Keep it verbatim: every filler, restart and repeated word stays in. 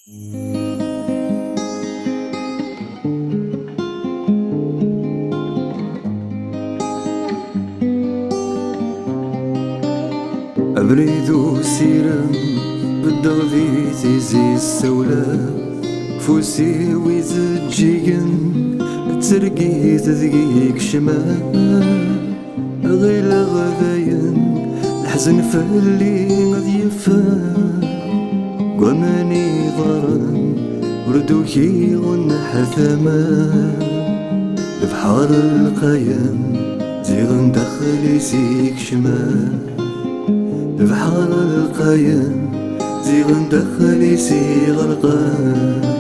Abrid usirem, beddeɣ di tizi ssawla, fus-iw izeǧǧigen, ttergit deg-i kecma. Ɣileɣ dayen leḥzen fell-i ad yeffeɣ, deg waman iḍerren ur d-ukiɣ unḥat aman. Lebḥer lqayen ziɣen daxel-is ikecma. Lebḥer lqayen ziɣen daxel-is iɣerqan.